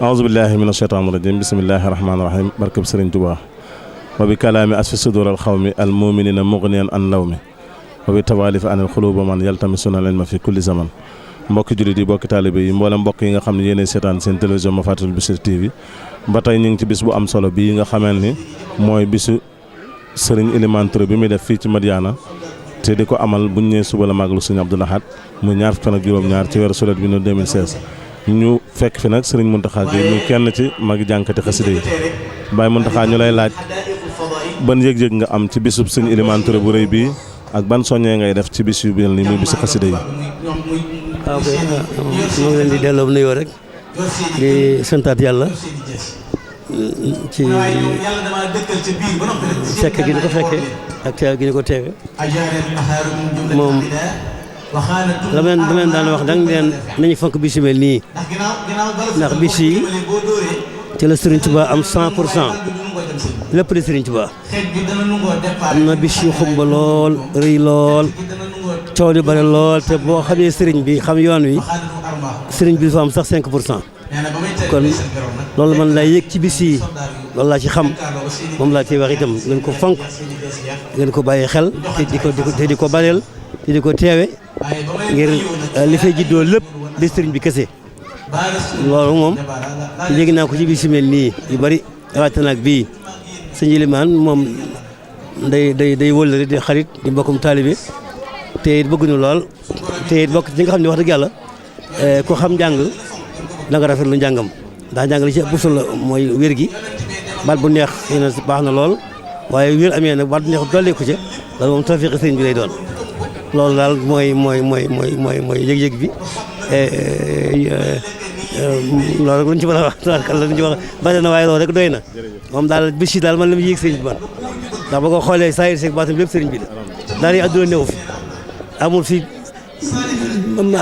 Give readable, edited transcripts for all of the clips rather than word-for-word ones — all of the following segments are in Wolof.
aousubillahi min asheytaan rajim bisimillahi rahmaani rahim barkab sëriñ Tuubaa wa bi kalaami asfi sudur al xawmi al muminina mugniyan an law mi wa bi tawalif an al xuluba man yaltamisuna leen ma fi kulli zaman mbokki jullit yi mbokki taalibe yi mboolem mbokk yi nga xam ne yéenay seetaan seen télévision Mafaatihul Bichri TV ba tey ñu ngi ci bis bu am solo bii nga xamee ni mooy bisu sëriñ Elimane Touré bi muy def fii ci Madiyana te di ko amal buñ ñëwee suba la màggalu sëriñ Abdou Lahad muy ñaar fukki fan ak juróom-ñaar ci weeru sulet bi nu 2016 ñu fekk fi nag sëriñ Mountakha Gueye muy kenn ci magi jànkati xasida yi Baye Mountakha ñu lay laaj ban yëg-yëg nga am ci bisub sëriñ Elimane Touré bu rëy bii ak ban soññee ngay def ci bis yu mel nii muy bisu xasida yi. waaw kay moo ngi leen di delloo nuyoo rek di santaat yàlla ci fekke gi ni ko fekke ak teew gi ni ko teewe moom la leen daan wax dang leen nañu fonk bis yu mel nii ndax bis yi ci la Serigne Touba am 100% lépp di Serigne Touba am na bis yu xumba lool rëy lool coow li bare lool te boo xamee Serigne bi xam yoon wi Serigne bi dafa am sax 5% kon loolu man lay yëg ci bis yi loolu laa ci xam moom laa ciy wax itam ngeen ko fonk ngeen ko bàyyi xel te di ko bareel te di ko teewe ngir li fay juddoo lépp di Serigne bi kese loolu moom léegi naa ko ci bis yu mel nii yu bari rawatina ak bii sëñ Elimane moom day wëllëre di xarit di mbokkum taalibe te it bëgguñu lool te it bokk ci nga xam ne wax dëgg yàlla ku xam njàng da nga rafetlu njàngam ndax njàng li ci ëpp solo mooy wér gi baat bu neex xëy na baax na lool waaye wér amee nag baat bu neex dolli ko ca loolu moom tawfiq sëriñ bi lay doon loolu daal mooy yëg-yëg bi loolu rek luñ ci mën a wax tabarkalla luñ ci wax bari na waaye loolu rek doy na moom daal bis yi daal man la mu yéeg sëriñ bi man ndax ba ko xoolee saa yir seeg baatam lépp sëriñ bi la daal yi àdduna néew fi amul fi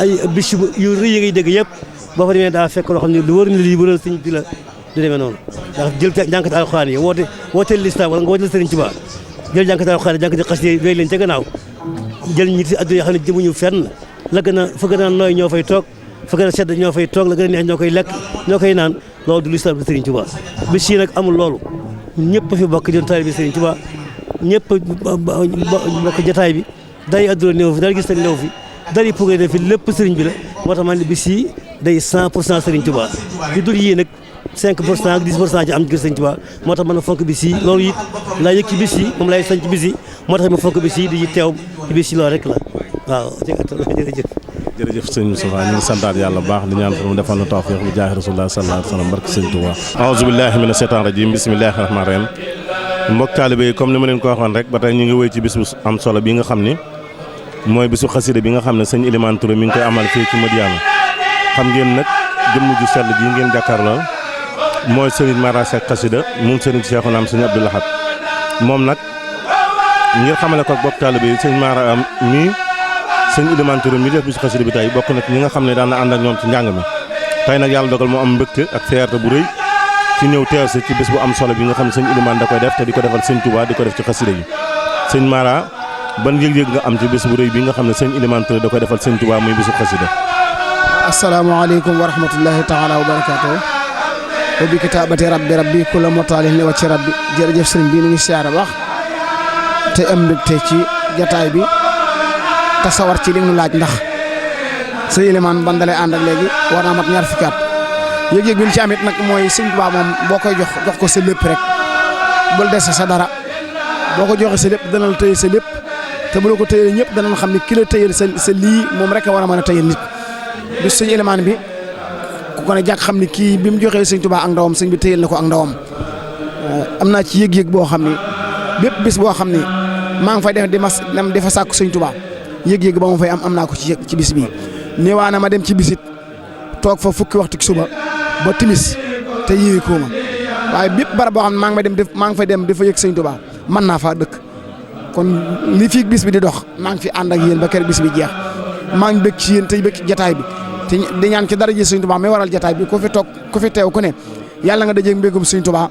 ay bis yu rëy yi ngay dégg yëpp boo fa demee daa fekk loo xam ne lu wër ni lii bëral sëriñ bi la du demee noonu ndax jël jànkati alxuraan yi wooteel lislaam wala nga wooteel sëriñ Tuubaa jël jànkati alxuraan yi jànkati xasida yi wéy leen ca gannaaw jël ñi ci àdduna yoo xam ne jëmuñu fenn la gën a fa gën a nooy ñoo fay toog fa gën a sedd ñoo fay toog la gën a neex ñoo koy lekk ñoo koy naan loolu du lislaam du sëriñ Tuubaa bis yi nag amul loolu ñëpp fi bokk doon taalibe bi sëriñ Tuubaa ñëpp bokk jotaay bi day àdduna néew fi dara gis ta néew fi dari progrès de fi lépp sëriñ bi la moo tax man ne bis yi day 100% sëriñ Tuubaa di dul yii nag 5% ak 10% ci am gis sëriñ Tuubaa moo tax man a fonk bis yi loolu it laa yëg ci bis yi moom laay sañ ci bis yi moo tax ma fonk bis yi di teew ci bis yi loolu rek la waaw jërëjëf sëñ Moustapha ñu ngi santaat yàlla bu baax di ñaan ko mu defal na tawfiq bi jaahi rasulullah sallallahu alayhi wa sallam barke sëñ Tuubaa aouzu billahi mina shaytaan rajim bismillahi rahmaani rahim mbokk taalibe yi comme ni ma leen ko waxoon rek ba tey ñu ngi wéy ci bis bu am solo bi nga xam ni mooy bisu xasida bi nga xam ne sëñ Elimane Touré mi ngi koy amal fii ci Madiyana xam ngeen nag jëmm ju sell ji ngeen jàkkaarloo mooy sëriñ Mara Seck xasida moom sëriñ Cheikhouna am sëñ Abdou Lahad moom nag ngir xamale ko ak bokk taalibe yi sëñ Mara am mii sëñ Elimane Touré mi def bisu xasida bi tey bokk na ñi nga xam ne daan na ànd ak ñoom ci njàng mi tey nag yàlla dogal moo am mbégte ak fierté bu rëy ci ñëw teew si ci bis bu am solo bi nga xam ne sëñ Elimane da koy def te di ko defal sëñ Touba di ko def ci xasida yi sëñ Mara ban yëg-yëg nga am ci bis bu rëy bi nga xam ne sëñ Elimane Touré da koy defal sëñ Touba muy bisu xasida. asalaamaaleykum wa rahmatullahi taala wa barakaatuh wa bi kitaabati rabbi kula motaalin li wacci rabbi jërëjëf sëriñ bi ñu ngi siyaare wax te am mbégte ci jataay bi te sawar ci li mu laaj ndax sëñ Elimane ban dalee ànd ak léegi war naa mat ñaar fukki at yëg-yëg bi ñu ci amit nag mooy sëñ Tuubaa moom boo koy jox ko sa lépp rek bul dese sa dara boo ko joxe sa lépp dana la tëye sa lépp te bu la ko tëyee ñëpp danañ xam ne ki la tëyal sa lii moom rek a war a mën a tëyal nit bis sëñ Elimane bi ku ko ne jàkk xam ne kii bi mu joxee sëñ Tuubaa ak ndawam sëñ bi tëyal na ko ak ndawam am naa ci yëg-yëg boo xam ne bépp bis boo xam ne maa ngi fay def di fa sàkku sëñ Tuubaa yëg-yëg ba ma fay am naa ko ci bis bii néewaana ma dem ci bisit toog fa fukki waxtu ci suba ba timis te yéegi ko ma waaye bépp barab boo xam ne maa ngi fay dem di fa yëg sëñ Tuubaa mën naa faa dëkk kon li fii bis bi di dox maa ngi fi ànd ak yéen ba kër bis bi jeex maa ngi bëgg ci yéen tey bëgg ci jataay bi te di ñaan ci dara ji sëñ Tuubaa may waral jataay bi ku fi toog ku fi teew ku ne yàlla nga dajeeg mbégum sëñ Tuubaa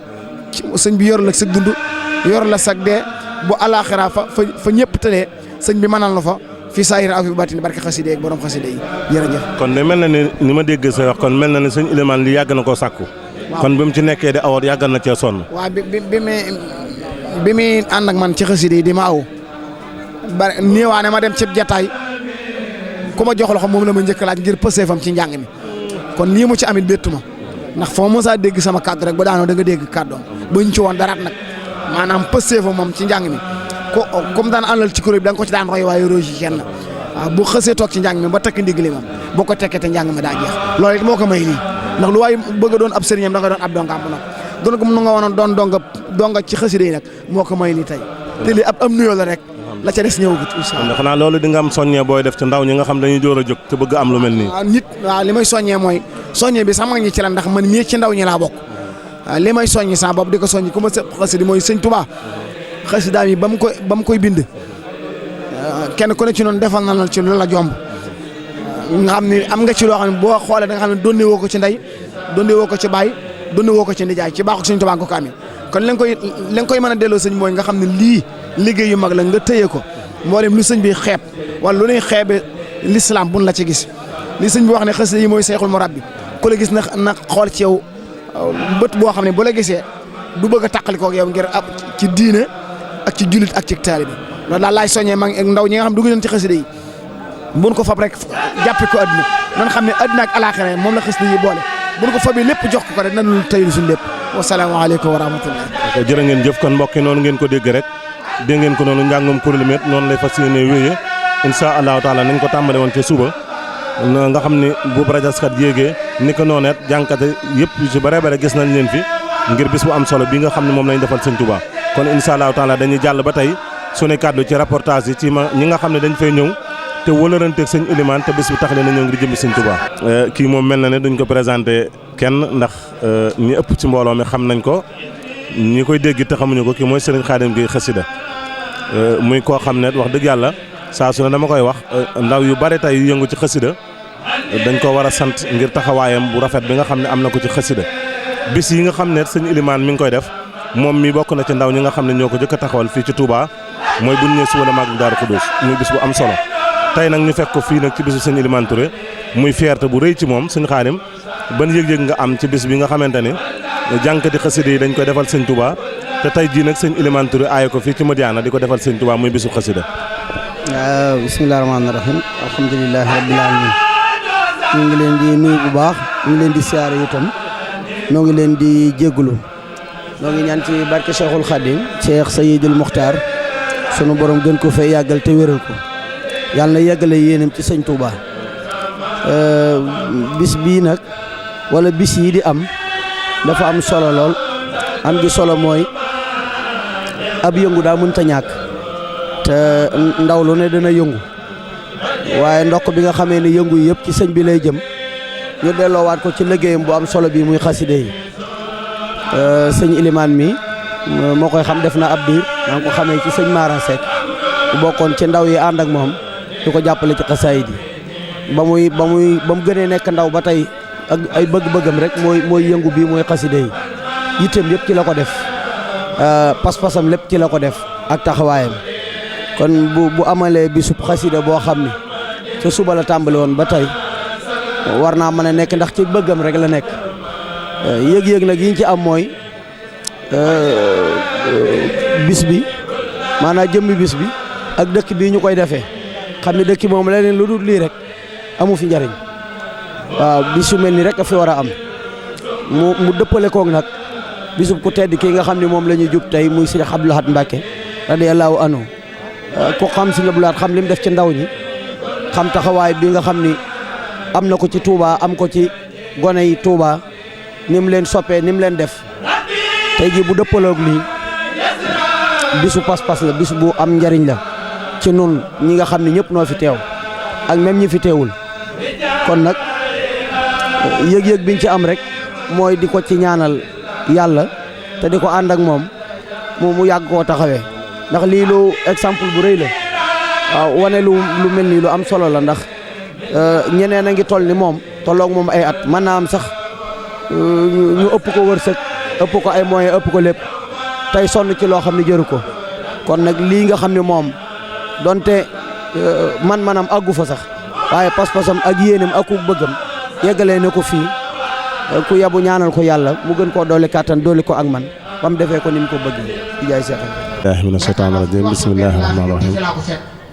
sëñ bi yor la sag dund yor la sag dee bu alaaxira fa ñëpp tëlee sëñ bi mënal na fa fi saahir aw fi baatin barke xasida yi ak borom xasida yi jërëjëf. kon de mel na ni ma dégg sa wax kon mel na ne sëñ Elimane li yàgg na koo sàkku. kon bi mu ci nekkee di awoot yàggal na cee sonn. waaw bi muy ànd ak man ci xasida yi di ma aw ba néewaane ma dem ci jataay ku ma jox loxo moom la ma njëkk laaj ngir pësee fam ci njàng mi kon lii mu ci amit bettu ma ndax foo mos a dégg sama kàddu rek ba daanoo da nga dégg kàddoom bañ ci woon daraat nag maanaam pësee fa moom ci njàng mi ko comme daan àndal ci kuréel bi da nga ko ci daan roy waaye roy ci kenn waaw bu xësee toog ci njàng mi ba tekk ndigli moom boo ko tekkee te njàng mi daa jeex loolu it moo ko may lii ndax lu waay bëgg a doon ab sëriñam da nga doon ab dongaam bu nag doon ko nu nga woon doon donga ci xasida yi nag moo ko may lii tey te lii ab am nuyoo la rek la ca des ñëwagut incha allah. xanaa loolu di nga am soññee booy def ci ndaw ñi nga xam dañuy door a jóg te bëgg am lu mel nii. waaw nit waaw li may soññee mooy soññee bi sax mag ñi ci la ndax man mii ci ndaw ñi laa bokk waaw li may soññi sa bopp di ko soññi ku ma sëpp xasida mooy sëñ Tuubaa xasidaam yi ba mu koy bind kenn ku ne ci noonu defal na la ci lu la jomb nga xam ne am nga ci loo xam ne boo xoolee da nga xam ne dondi woo ko ci ndey dondi woo ko ci baay dondi woo ko ci ndijaay ci baaxu sëñ Tuubaa nga ko amee kon la nga koy mën a delloo sëñ mooy nga xam ne lii liggéey yu mag la nga tëye ko mboolem lu sëñ bi xeeb wala lu ñuy xeebe l'islam buñ la ci gis li sëñ bi wax ne xasida yi mooy seexul murabbi ku la gis na xool ci yow bët boo xam ne bu la gisee du bëgg a tàqali koog yow ngir ab ci diine ak ci jullit ak ci taalibe bi loolu daal laay soññee mag ak ndaw ñi nga xam dugg nañ ci xasida yi buñ ko fab rek jàppe ko adduna nan xam ne adduna ak alaaxira moom la xasida yi boole buñ ko fabee lépp jox ko rek nan taylu suñu lépp wasalaamaaleykum wa rahmatullah. jërë ngeen jëf kon mbokk yi noonu ngeen ko dégg rek dégg ngeen ko noonu njàngum kuréel met noonu lay fas yéene wéyee incha allahu taala nañ ko tàmbale woon ca suba nga xam ne bu rajaskat yéegee ni ko nooneet jànkate yëpp yu ci bare bare gis nañ leen fi ngir bis bu am solo bi nga xam ne moom lañ defal sëñ Touba kon incha allahu taala dañuy jàll ba tey suñu kàddu ci reportage yi ci ñi nga xam ne dañ fay ñëw te wëlëranteeg sëñ Elimane te bis bi tax leen a ñëw ngir jëmbi sëñ Touba. kii moom mel na ne duñ ko présenté kenn ndax ñi ëpp ci mbooloo mi xam nañ ko ñi koy dégg te xamuñu ko kii mooy Serigne Khadim Gueye xasida muy koo xam ne wax dëgg yàlla saa su ne dama koy wax ndaw yu bare tey yu yëngu ci xasida dañ ko war a sant ngir taxawaayam bu rafet bi nga xam ne am na ko ci xasida bis yi nga xam ne sëñ Elimane mi ngi koy def moom mi bokk na ci ndaw ñi nga xam ne ñoo ko jëkk a taxawal fii ci Touba mooy bu ñu ñëwee suba la màggal Daaru Xudoos muy bis bu am solo tey nag ñu fekk ko fii nag ci bisu sëñ Elimane Touré muy fierté bu rëy ci moom sëñ Khadim ban yëg-yëg nga am ci bis bi nga xamante ne jànkati xasida yi dañ koy defal sëñ Touba te tey jii nag sëñ Elimane Touré aaye ko fii ci Madiana di ko defal sëñ Touba muy bisu xasida. waaw bisimilah rahmaani rahim alhamdulilah rabbil alamin ñu ngi leen di nuyu bu baax ñu ngi leen di siyaare itam ñoo ngi leen di jégalu ñoo ngi ñaan ci barke Cheikhul Khadim Cheikh Seydil Muxtaar sunu borom gën ko fee yàggal te wéral ko yàlla na yàggale yéenam ci sëñ Touba bis bii nag wala bis yi di am dafa am solo lool am gi solo mooy ab yëngu daa mënta ñàkk te ndaw lu ne dana yëngu waaye ndokk bi nga xamee ne yëngu yëpp ci sëñ bi lay jëm ñu delloowaat ko ci liggéeyam bu am solo bi muy xaside yi sëñ Elimane mi moo koy xam def na ab diir maa ngi ko xamee ci sëñ Mara Seck bu bokkoon ci ndaw yi ànd ak moom di ko jàppale ci xasaayid yi ba mu gënee nekk ndaw ba tey ak ay bëgg-bëggam rek mooy yëngu bi mooy xaside yi yitteem yëpp ci la ko def pas-pasam lépp ci la ko def ak taxawaayam kon bu amalee bisub xasida boo xam ne ca suba la tàmbali woon ba tey war naa mën a nekk ndax ci bëggam rek la nekk yëg-yëg nag yiñ ci am mooy bis bi maanaam jëmmi bis bi ak dëkk bii ñu koy defee xam ne dëkk moom leneen lu dul lii rek amu fi njariñ waaw bis yu mel ni rek a fi war a am mu dëppale koog nag bisub ku tedd kii nga xam ne moom la ñu jub tey muy Sëriñ Abdou Lahad Mbacké radiyallahu anhu ku xam Sëriñ Abdou Lahad xam li mu def ci ndaw ñi xam taxawaay bi nga xam ni am na ko ci Touba am ko ci gone yi Touba ni mu leen soppee ni mu leen def tey jii bu dëppaloog lii bisu pas-pas la bis bu am njariñ la ci nun ñi nga xam ne ñëpp noo fi teew ak même ñi fi teewul kon nag yëg-yëg biñ ci am rek mooy di ko ci ñaanal yàlla te di ko ànd ak moom mu yàgg koo taxawee ndax lii lu exemple bu rëy la waaw wane lu mel nii lu am solo la ndax ñeneen a ngi toll ni moom tolloog moom ay at mën naa am sax ñu ëpp ko wërsëg ëpp ko ay moyens ëpp ko lépp tey sonn ci loo xam ne jëru ko kon nag lii nga xam ne moom donte man-manam àggu fa sax waaye pas-pasam ak yéenam ak ku bëggam yeggalee na ko fii ku yabu ñaanal ko yàlla mu gën koo doole kàttan doole ko ak man ba mu defee ko ni mu ko bëgg di jaay seexal billahi mina shaytaani rajim bismillahi rahmaani rahim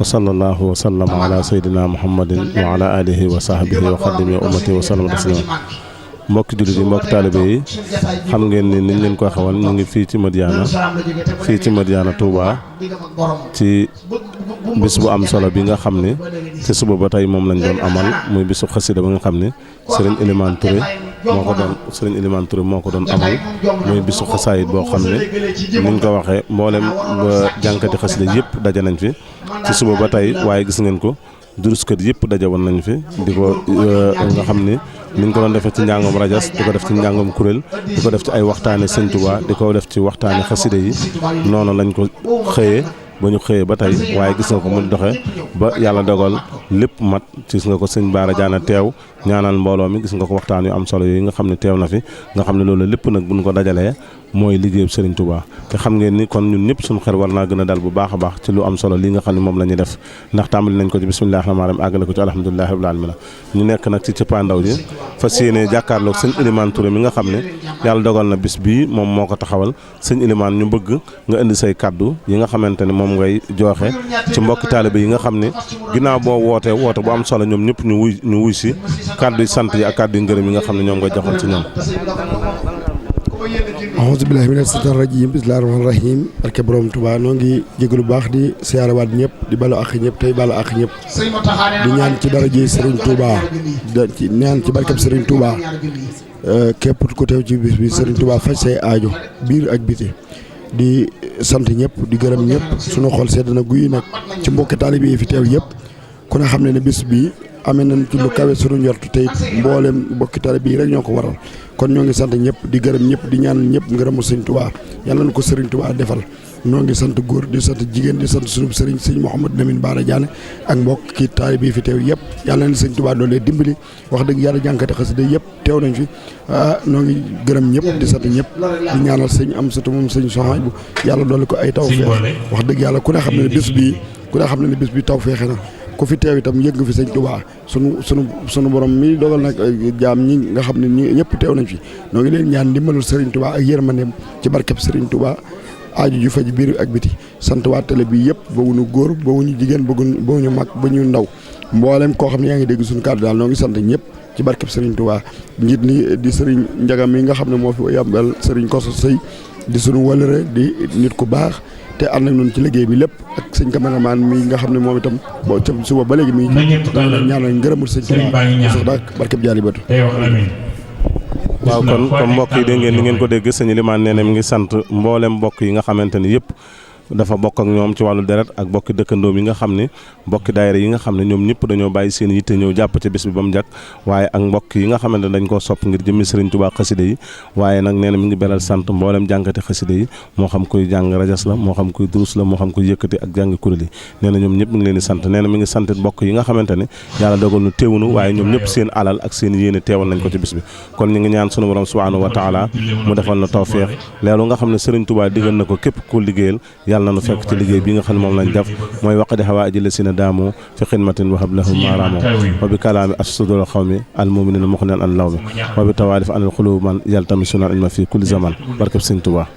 wa sallallahu wa sallama ala sayyidina muhammadin wa ala alihi wa sahbihi wa xaddimi wa ummati wa sallama taslima mbokki jullit yi mbokki taalibe yi xam ngeen ni niñ leen ko xawoon ñu ngi fii ci Madiyana Touba ci bis bu am solo bi nga xam ne ci suba ba tey moom lañ doon amal muy bisu xasida ba nga xam ne Serigne Elimane Touré moo ko doon amal muy bisu xasaayit boo xam ne niñ ko waxee mboolem jànkati xasida yëpp daje nañ fi ci suba ba tey waaye gis ngeen ko duruskat yëpp daje woon nañ fi di ko nga xam ni niñ ko doon defee ci njàngom rajas di ko def ci njàngom kuréel di ko def ci ay waxtaane Sëñ Tuubaa di ko def ci waxtaane xasida yi noonu lañ ko xëyee ba ñu xëyee ba tey waaye gis nga ko mu doxe ba yàlla dogal lépp mat gis nga ko sëñ Baara Jaana teew ñaanal mbooloo mi gis nga ko waxtaan yu am solo yooyu nga xam ne teew na fi nga xam ne loolu lépp nag buñ ko dajalee mooy liggéeyu Serigne Touba te xam ngeen ni kon ñun ñëpp suñu xel war naa gën a dal bu baax a baax ci lu am solo lii nga xam ne moom la ñuy def ndax tàmbali nañ ko ci bismillahi rahmaani rahim àggale ko ci alhamdulillahi rabbil alamin ñu nekk nag ci cëppaandaw ji fas yéene jàkkaarloog sëñ Elimane Touré mi nga xam ne yàlla dogal na bis bii moom moo ko taxawal sëñ Elimane ñu bëgg nga indi say kaddu yi nga xamante ne moom ngay jooxe ci mbokki taalibe yi nga xam ne ginnaaw boo woote bu am solo ñoom ñëpp ñu wuy si kaddu yi sant yi ak kaddu yi ngërëm yi nga xam ne ñoom ngay joxal ci ñoom. auzu billaahi mina shaytaani rajiim bismillaahi rahmaani rahiim barke borom Tuubaa noo ngi jégalu baax di siyaarawaat ñëpp di balu ak ñëpp tey balu ak ñëpp di ñaan ci daraje Serigne Touba di ñaan ci barkeb Serigne Touba képp ku teew ci bis bi Serigne Touba faj say aajo biir ak biti di sant ñëpp di gërëm ñëpp sunu xol sedd na guy nag ci mbokki taalibe yi fi teew yëpp ku ne xam ne ne bis bi amee nañ ci lu kawe sunu njort tey mboolem mbokki taalibe yi rek ñoo ko waral kon ñoo ngi sant ñëpp di gërëm ñëpp di ñaanal ñëpp ngërëmu Sëriñ Tuubaa yàlla na ko Sëriñ Tuubaa defal ñoo ngi sant góor di sant jigéen di sant sunu sëriñ sëñ Mouhamadou Lamine Bara Diané ak mbokki taalibe yi fi teew yëpp yàlla na Sëriñ Tuubaa doole dimbali wax dëgg yàlla jànkati xasida yëpp teew nañ fi ñoo ngi gërëm ñëpp di sant ñëpp di ñaanal sëñ Amsatu moom sëñ Soxaay bu yàlla doole ko ay tawfeex wax dëgg yàlla ku ne xam ne bis bi tawfeexe na ku fi teew itam yëg nga fi Sëñ Tuubaa sunu borom mi dogal nag jaam ñi nga xam ne ñi ñëpp teew nañ fi noo ngi leen ñaan ndimbalul Serigne Touba ak yërmandeem ci barkeb Serigne Touba aaju ju faj biir ak biti sant waa télé bi yëpp ba wuñu góor ba wuñu jigéen ba wuñu mag ba ñu ndaw mboolem koo xam ne yaa ngi dégg suñu kàddu daal noo ngi sant ñëpp ci barkeb Serigne Touba njiit li di Serigne Njagam mi nga xam ne moo fi yàmbal Serigne Koso Sëy di sunu walëre di nit ku baax te ànd ak ñun ci liggéey bi lépp ak sëñ cameraman mi nga xam ne moom itam boo ca suba ba léegi mi ñaanal ngërëmul sëñ Tuubaa sax daak barkeb jaali batu waaw kon comme mbokk yi dégg ngeen ni ngeen ko dégg sëñ Elimane nee na mi ngi sant mboolem mbokk yi nga xamante ni yëpp dafa bokk ak ñoom ci wàllu deret ak bokki dëkkandoom yi nga xam ne bokki daayira yi nga xam ne ñoom ñëpp dañoo bàyyi seen yitte ñëw jàpp ci bis bi ba mu jàkk waaye ak mbokk yi nga xamante ne dañ koo sopp ngir jëmmi Serigne Touba xasida yi waaye nag nee na mi ngi beral sant mboolem jàngati xasida yi moo xam kuy jàng rajas la moo xam kuy durus la moo xam kuy yëkkati ak jàngi kuréel yi nee na ñoom ñëpp mi ngi leen di sant nee na mi ngi sant mbokk yi nga xamante ne yàlla dogal nu teewunu waaye ñoom ñëpp seen alal ak seen yéene teewal nañ ko ci bis bi kon ñu ngi ñaan sunu borom subhanahu wa taala mu defal na tawfeex leelu nga xam ne Serigne Touba digal na ko képp ku liggéeyal yàlla na nu fekk ci liggéey bi nga xam ne moom lañ def mooy waqdi hawaaji la sina daamu fi xidmatin wahab lahum maaraamu wa bi kalaami asudul xawmi al muminina muxnian an law mi wa bi tawaalif an al xuluub man yaltamisuna ilma fi kulli zaman barkeb Sëñ Tuubaa